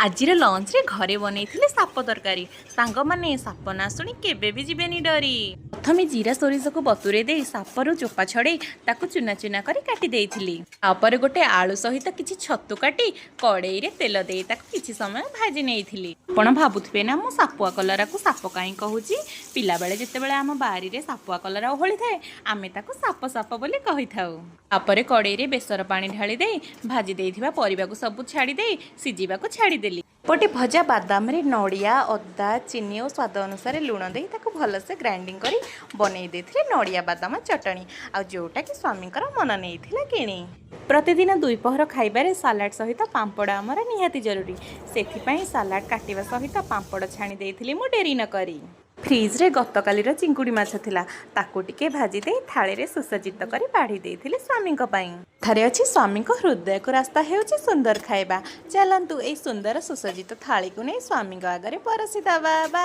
ଆଜିର ଲଞ୍ଚରେ ଘରେ ବନେଇଥିଲେ ସାପ ତରକାରୀ। ସାଙ୍ଗମାନେ, ସାପ ନା ଶୁଣି କେବେ ବି ଯିବେନି ଡରି। ପ୍ରଥମେ ଜିରା ସୋରିଷକୁ ବତୁରେଇ ଦେଇ ସାପରୁ ଚୋପା ଛଡ଼େଇ ତାକୁ ଚୁନା ଚୁନା କରି କାଟି ଦେଇଥିଲି। ତାପରେ ଗୋଟେ ଆଳୁ ସହିତ କିଛି ଛତୁ କାଟି କଡ଼େଇରେ ତେଲ ଦେଇ ତାକୁ କିଛି ସମୟ ଭାଜି ନେଇଥିଲି। ଆପଣ ଭାବୁଥିବେ ନା, ମୁଁ ସାପୁଆ କଲରାକୁ ସାପ କାହିଁ କହୁଛି? ପିଲାବେଳେ ଯେତେବେଳେ ଆମ ବାରିରେ ସାପୁଆ କଲରା ଓହଳିଥାଏ, ଆମେ ତାକୁ ସାପ ସାପ ବୋଲି କହିଥାଉ। ତାପରେ କଡ଼େଇରେ ବେସର ପାଣି ଢାଳି ଦେଇ ଭାଜି ଦେଇଥିବା ପରିବାକୁ ସବୁ ଛାଡ଼ି ଦେଇ ସିଝିବାକୁ ଛାଡ଼ିଦେଲି। ଏପଟେ ଭଜା ବାଦାମରେ ନଡ଼ିଆ, ଅଦା, ଚିନି ଓ ସ୍ୱାଦ ଅନୁସାରେ ଲୁଣ ଦେଇ ତାକୁ ଭଲସେ ଗ୍ରାଇଣ୍ଡିଙ୍ଗ କରି ବନେଇ ଦେଇଥିଲେ ନଡ଼ିଆ ବାଦାମ ଚଟଣି, ଆଉ ଯେଉଁଟାକି ସ୍ୱାମୀଙ୍କର ମନ ନେଇଥିଲା କିଣି। ପ୍ରତିଦିନ ଦ୍ୱିପହର ଖାଇବାରେ ସାଲାଡ଼ ସହିତ ପାମ୍ପଡ଼ ଆମର ନିହାତି ଜରୁରୀ। ସେଥିପାଇଁ ସାଲାଡ଼ କାଟିବା ସହିତ ପାମ୍ପଡ଼ ଛାଣି ଦେଇଥିଲି ମୁଁ ଡେରି ନ କରି। ଫ୍ରିଜରେ ଗତକାଲିର ଚିଙ୍ଗୁଡ଼ି ମାଛ ଥିଲା। ତାକୁ ଟିକେ ଭାଜି ଦେଇ ଥାଳିରେ ସୁସଜ୍ଜିତ କରି ବାଢ଼ି ଦେଇଥିଲି ସ୍ୱାମୀଙ୍କ ପାଇଁ। ଥରେ ଅଛି, ସ୍ୱାମୀଙ୍କ ହୃଦୟକୁ ରାସ୍ତା ହେଉଛି ସୁନ୍ଦର ଖାଇବା। ଚାଲନ୍ତୁ, ଏଇ ସୁନ୍ଦର ସୁସଜ୍ଜିତ ଥାଳିକୁ ନେଇ ସ୍ୱାମୀଙ୍କ ଆଗରେ ପରସି ଦେବା।